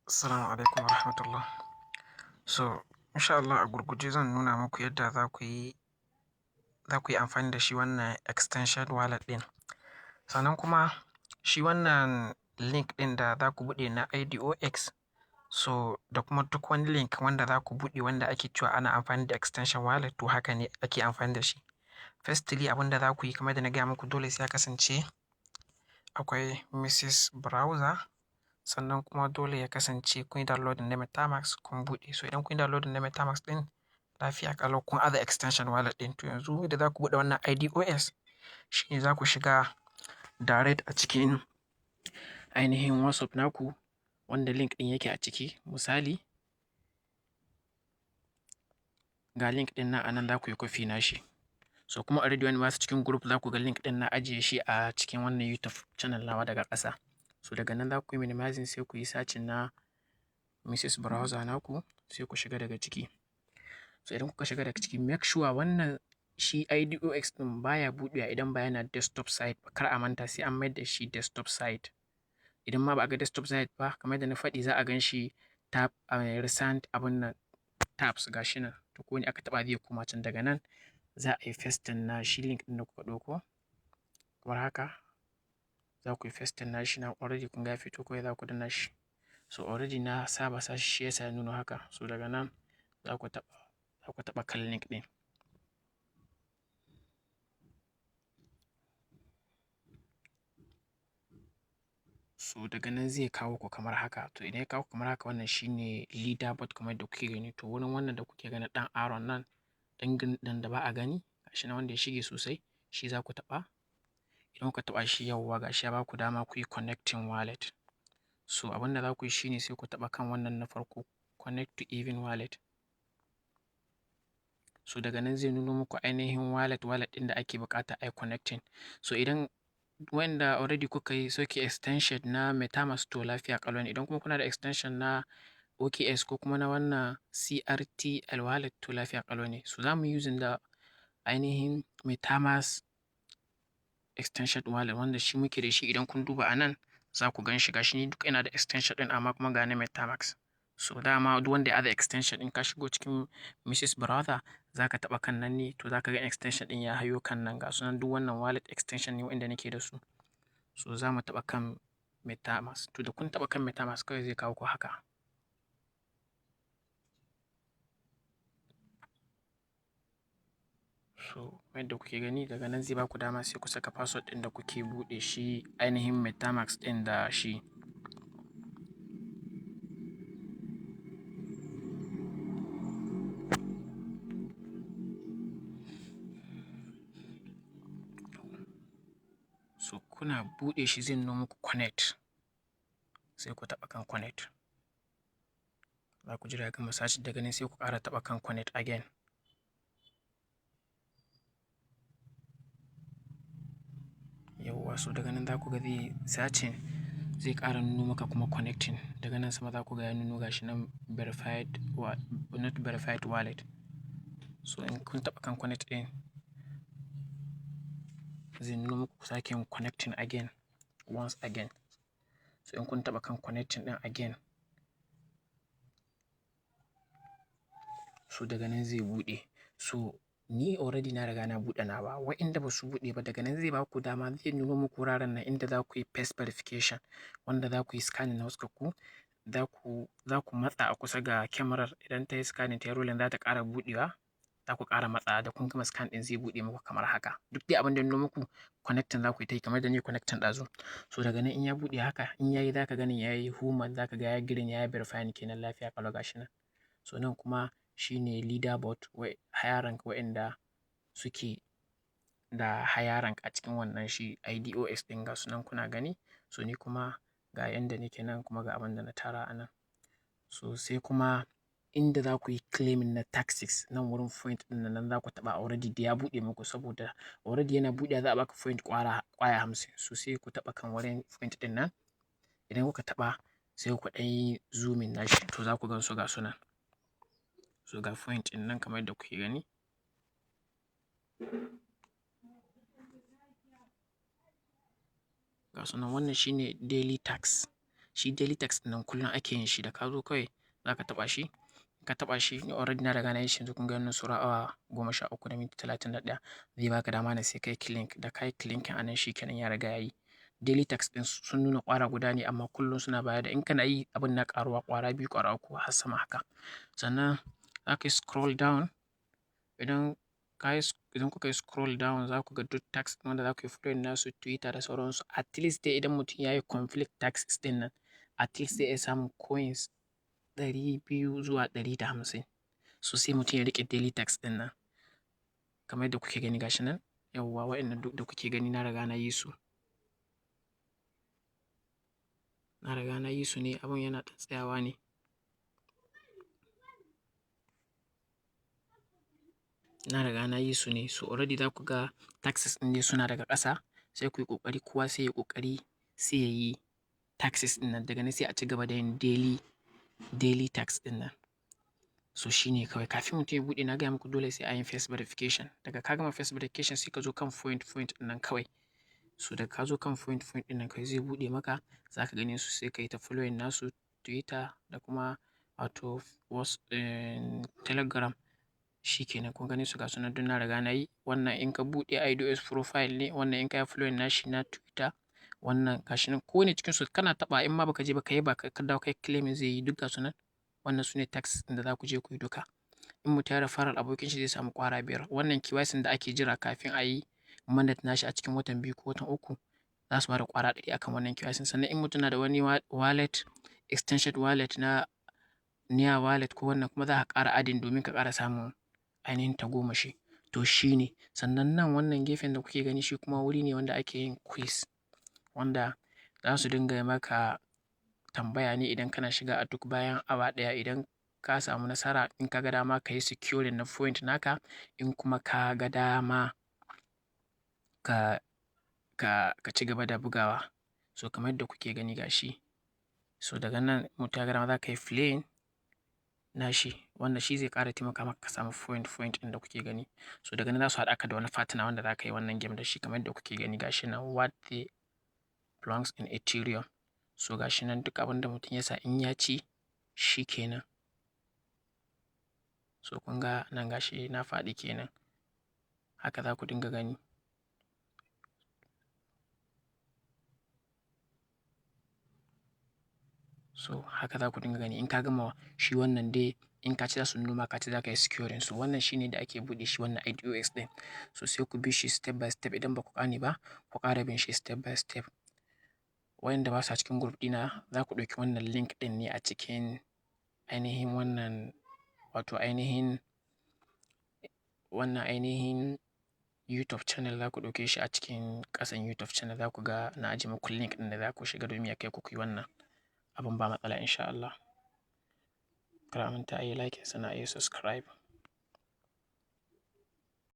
Assalamu alaikum warahmatullah. So insha Allah a gurguje zan nuna muku yadda za ku yi amfani da shi wannan extension wallet ɗin. Sannan kuma shi wannan link ɗin da za ku buɗe na IDOX, so da kuma duk wani link wanda za ku buɗe wanda ake cewa ana amfani da extension wallet, to haka ne ake amfani da shi. Firstly, abin da za ku yi, kamar yadda na gaya muku, dole sai ya kasance akwai Mises Browser, sannan kuma dole ya kasance kun yi downloading na MetaMask kun buɗe. So idan kun yi downloading na MetaMask ɗin, lafiya ƙalau kun aza extension wallet ɗin. To yanzu yadda za ku buɗe wannan IDOS shine za ku shiga direct a cikin ainihin WhatsApp naku wanda link ɗin yake a ciki. Misali, ga link ɗin nan a nan, za ku yi copy nashi. So kuma already wanda basu cikin group, za ku ga link ɗin na ajiye shi a cikin wannan YouTube channel nawa daga ƙasa. So daga nan za ku yi minimizing, sai ku yi searching na Mises Browser naku, sai ku shiga daga ciki. So idan kuka shiga daga ciki, make sure wannan shi IDOX ɗin baya buɗewa idan ba yana desktop site ba. Kar a manta, sai an mayar da shi desktop site. Idan ma ba a ga desktop site ba, kamar yadda na faɗi, za a gan shi tab recent abun nan tabs, ga shi nan. To ko ne aka taɓa zai koma can. Daga nan za a yi pasting na shi link ɗin da kuka ɗauko. Kamar haka za ku yi pasting na shi nan. Already kun ga ya fito, kawai za ku danna shi. So already na saba sa shi, shi yasa ya nuno haka. So daga nan za ku taɓa kan link ɗin. So daga nan zai kawo ku kamar haka. To idan ya kawo ku kamar haka, wannan shine leaderboard kamar yadda kuke gani. To wurin wannan da kuke gani ɗan arrow nan, ɗan green ɗin da ba a gani, gashi nan wanda ya shige sosai, shi za ku taɓa. Idan kuka taɓa shi, yauwa, gashi ya ba ku dama ku yi connecting wallet. So abin da za ku yi shine sai ku taɓa kan wannan na farko, connect to even wallet. So daga nan zai nuno muku ainihin wallet ɗin da ake buƙata a yi connecting. So idan wanda already kuka yi sauke extension na MetaMask, to lafiya ƙalau ne. Idan kuma kuna da extension na OKX ko kuma na wannan CRTL wallet, to lafiya ƙalau ne. So za mu yi using da ainihin MetaMask extension wallet wanda shi muke da shi. Idan kun duba a nan za ku gan shi, gashi ni duk ina da extension ɗin, amma kuma ga na MetaMask. So dama duk wanda ya aza extension ɗin, ka shigo cikin Mises Browser, za ka taɓa kan nan ne, to za ka ga extension ɗin ya hayo kan nan. Ga su nan, duk wannan wallet extension ne waɗanda nake da su. So za mu taɓa kan MetaMask. To da kun taɓa kan MetaMask, kawai zai kawo ku haka. So yadda kuke gani, daga nan zai ba ku dama sai ku saka password ɗin da kuke buɗe shi ainihin MetaMask ɗin da shi. So kuna buɗe shi zai nuno muku connect. Sai ku taɓa kan connect. Za ku jira ya gama search, daga nan sai ku ƙara taɓa kan connect again. Yauwa, so daga nan za ku ga zai searching, zai ƙara nuno maka kuma connecting. Daga nan sama za ku ga ya nuno, gashi nan, verified wa not verified wallet. So in kun taɓa kan connect ɗin, zai nuno muku ku sake yin connecting again, once again. So in kun taɓa kan connecting ɗin again, so daga nan zai buɗe. So ni already na riga na buɗe nawa. Waɗanda ba su buɗe ba, daga nan zai ba ku dama, zai nuno muku wuraren nan inda za ku yi face verification, wanda za ku yi scanning na fuskar ku. Za ku matsa a kusa ga kyamarar, idan ta yi scanning, ta yi rolling, za ta ƙara buɗewa. Za ku ƙara matsawa, da kun gama scan ɗin zai buɗe muku kamar haka. Duk dai abin da ya nuno muku, connecting za ku yi ta yi kamar da ni connecting ɗazu. So daga nan in ya buɗe haka, in yayi, za ka ganin yayi human, za ka ga yayi green, yayi verifying kenan, lafiya ƙalau, gashi nan. So nan kuma shine leaderboard, wai higher rank, waɗanda suke da higher rank a cikin wannan shi IDOX ɗin, ga su nan kuna gani. So ni kuma ga yanda nake nan, kuma ga abin da na tara a nan. So sai kuma inda za ku yi claiming na tasks, nan wurin point ɗin nan za ku taɓa. Already da ya buɗe muku, saboda already yana buɗewa za a baka point ƙwara ƙwaya 50. So sai ku taɓa kan wurin point ɗin nan. Idan kuka taɓa, sai ku ɗan yi zooming nashi, to za ku gan su, ga su nan. So ga point ɗin nan kamar yadda kuke gani. Ga su nan, wannan shine daily task. Shi daily task ɗin nan kullum ake yin shi, da ka zo kawai za ka taɓa shi. Ka taɓa shi, ni already na riga na yi shi. Yanzu kun ga wannan saura awa 13 da minti 31, zai baka dama ne sai kai click. Da kai clicking a nan, shi kenan, ya riga ya yi. Daily task ɗin sun nuna ƙwara guda ne, amma kullum suna bayar da, in kana yi abin na ƙaruwa ƙwara biyu, ƙwara uku, har sama haka. Sannan za ka yi scroll down. Idan kuka yi scroll down, za ku ga duk task wanda za ku yi following nasu, Twitter da sauransu. At least dai idan mutum ya yi complete tasks ɗin nan, at least zai iya samun coins 200 zuwa 150. So sai mutum ya riƙe daily task ɗin nan. Kamar yadda kuke gani, gashi nan. Yawwa, waɗannan duk da kuke gani na riga na yi su. Na riga na yi su ne, abun yana ɗan tsayawa ne. Na riga na yi su ne. So already za ku ga tasks ɗin ne suna daga ƙasa. Sai ku yi ƙoƙari, kowa sai ya yi ƙoƙari sai ya yi tasks ɗin nan. Daga nan sai a ci gaba da yin daily task ɗin nan. So shi ne kawai kafin mutum ya buɗe, na gaya muku dole sai an yi face verification. Daga ka gama face verification, sai ka zo kan point point ɗin nan kawai. So daga ka zo kan point point ɗin nan kawai, zai buɗe maka, za ka gane su, sai ka yi ta following nasu Twitter da kuma wato Telegram. Shi kenan, kun gane su, ga su nan duk na riga na yi. Wannan in ka buɗe IDOS profile ne, wannan in ka yi following nashi na Twitter, wannan gashi nan, kowane cikinsu kana taɓa, in ma baka je ba ka yi ba, ka dawo kai claiming zai yi, duk ga su nan. Wannan su ne tasks ɗin da za ku je ku yi duka. In mutum ya referral abokin shi, zai samu ƙwara biyar. Wannan KYC da ake jira kafin a yi mandate nashi a cikin watan 2 ko watan 3, za su bada ƙwara 100 akan wannan KYC. Sannan in mutum na da wani wallet, extension wallet na Near wallet ko wannan kuma, za ka ƙara adding domin ka ƙara samun ainihin tagomashi. To shi ne. Sannan nan wannan gefen da kuke gani, shi kuma wuri ne wanda ake yin quiz, wanda za su dinga maka tambaya ne idan kana shiga a duk bayan awa ɗaya. Idan ka samu nasara, in ka ga dama ka yi securing na point naka, in kuma ka ga dama ka ci gaba da bugawa. So kamar yadda kuke gani, gashi. So daga nan mutum ya ga dama za ka yi playing nashi, wanda shi zai ƙara taimaka maka ka samu point point ɗin da kuke gani. So daga nan za su haɗa ka da wani partner wanda za ka yi wannan game da shi. Kamar yadda kuke gani, gashi nan, what the belongs in Ethereum. So gashi nan, duk abin da mutum ya sa, in ya ci, shi kenan. So kun ga nan, gashi na faɗi kenan. Haka za ku dinga gani. So haka za ku dinga gani. In ka gama shi wannan dai, in ka ci, za su nuno ma ka ci, za ka yi securing. So wannan shine da ake buɗe shi wannan IDOS ɗin. So sai ku bi shi step by step. Idan ba ku gane ba, ku ƙara bin shi step by step. Wayanda ba sa cikin group ɗina, za ku ɗauki wannan link ɗin ne a cikin ainihin wannan, wato ainihin wannan ainihin YouTube channel. Za ku ɗauke shi a cikin ƙasan YouTube channel, za ku ga na ajiye muku link ɗin da za ku shiga domin ya kai ku ku yi wannan abin, ba matsala, in sha Allah. Kar a manta a yi like, sannan a yi subscribe.